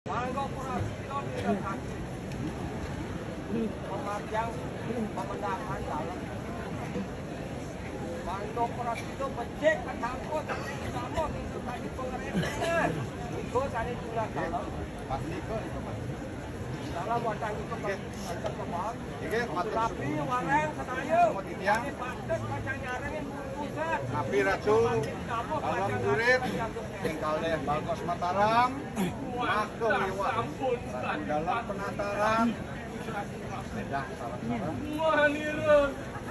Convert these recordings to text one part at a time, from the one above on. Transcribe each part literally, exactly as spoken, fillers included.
Mangga prasida nira kaki. Pemarjang pemendahan dalam. Mangga prasida becik ketamput sama minggu tadi pengeresingan. Itu tadi tulah dalam. Pas nika itu, Mas. Dalam wadah itu, Mas. Nggih, matur suwun. Tapi warang sedaya. Titiang. Kami patut kacang nyarengin pusat. Napi Ratu, dalam jurit, tinggal deh Bagos Mataram, maka miwah. Dalam penataran, bedah sareng-sareng. Manira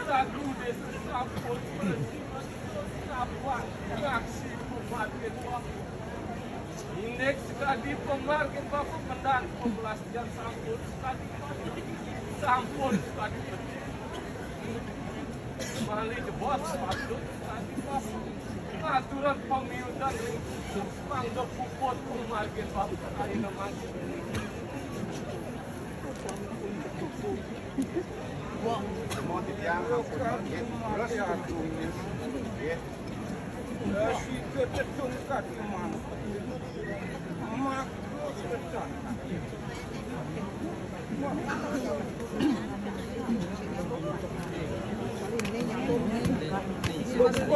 Ratu Desa sampun bersimat, kapak raksi pematian waktu. Indik sekadi pemargin bapak mendan pemelastian sampun sekadi sampun sekadi. Mali jebos patut sekadi aturan pemiutan ring mangda puput pemargin bapak ayeuna mangkin. Semua titiang ampun nggih. Terus nggih. Sida tedung kadi mangkok. Makruh setan. Ibu mana tu? Oh, ibu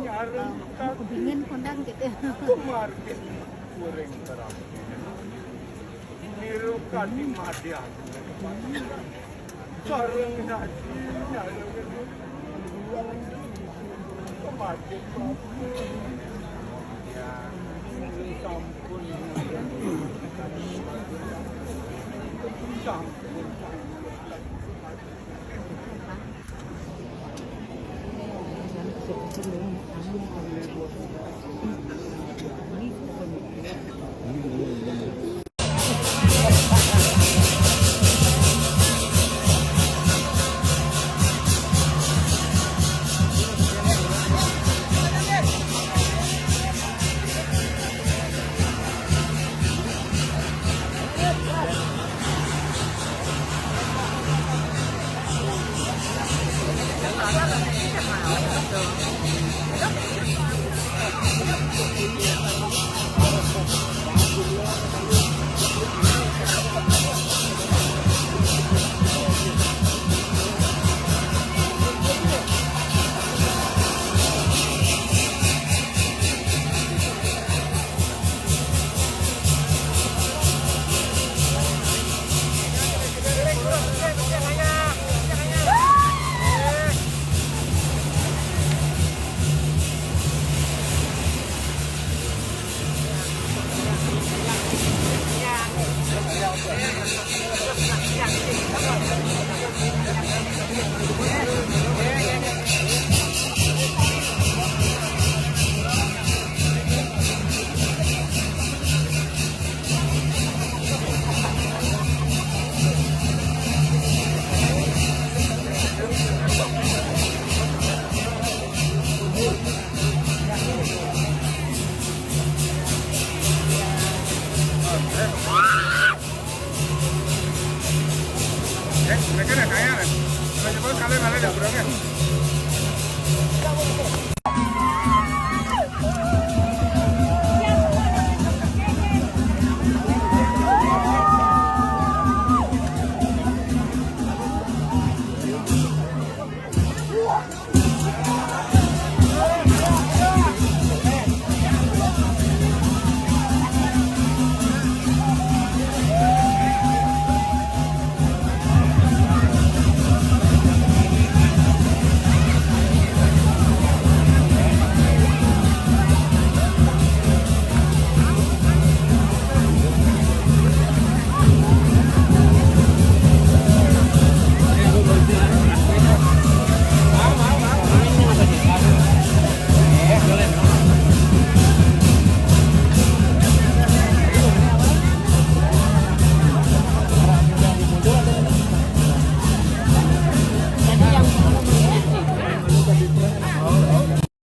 mana? Aku bingung kondang kita. Kemar kuring terang. Niru kadi madian. Sareng dadi nyareng. Kemar kuring. Sampun. Sampun. Eh, mereka dah kaya kan? Kalau jempol sekali malah dah berapa?